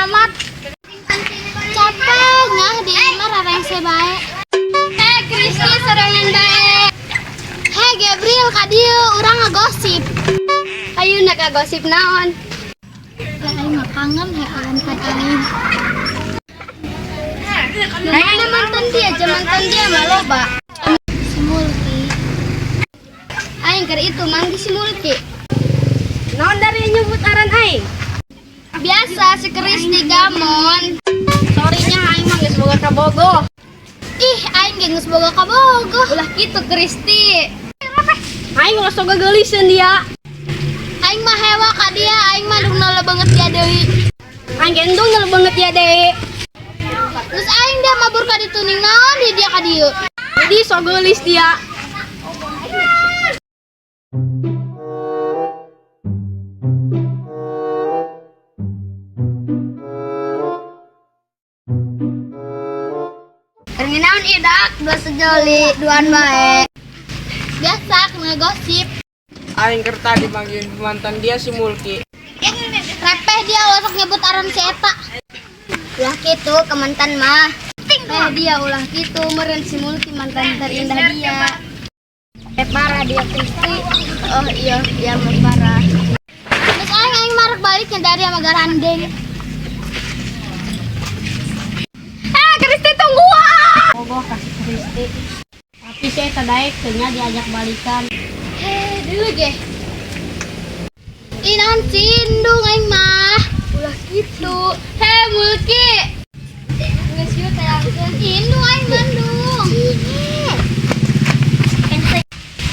amat. Capek ngah di imah rarengse bae. Eh, Kristi sorangan bae. Hei Gabriel, ka dieu urang ngagosip. Ayo nak gosip naon? Aing mah kangen he mantan aing. Nu mana mantan dia? Mantan dia mah loba. Si Mulki. Aing keur itu manggih si Mulki. Naon dari nyebut aran aing? Biasa si Kristi gamon. Sorry nya, aing mah geus boga kabogoh. Ih, aing ge geus boga kabogoh. Ulah kitu, Kristi. Aing ulah sok geuliseun dia. Aing mah hewa ka dia, aing mah dung banget dia deui. Aing gendong ngeuleuh banget ya deui. Terus aing dia mabur ka ditu ning naon di dia ka dieu. Jadi sok geulis dia. Keur naon idak dua sejoli duaan bae. Biasa kena gosip. Aing keur tadi manggil mantan dia si Mulki. Repeh dia osok nyebut aran si eta. Ulah kitu ke mantan mah. Eh, dia ulah kitu meureun si Mulki mantan terindah dia. Eh, parah dia, Kristi. Oh iya, dia mah parah. Terus aing aing marek balik dari sama garandeng. Eh, Kristi, tungguan. Bogoh kasih Kristi. Tapi saya tadaek nya diajak balikan. Heh, dulu ge. Ih, naon cindung aing mah. Ulah kitu. Heh, Mulki. Geus yeuh tayangkeun. Indung aing Bandung.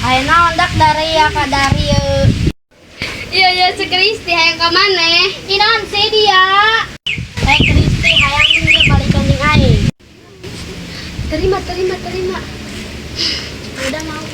Ayo naon dak dari ya ka dari. Iya iya, si Kristi hayang ka maneh? Ih, naon sih dia? Eh, Kristi hayang dia balikan jeung aing. Terima, terima, terima. Udah mau.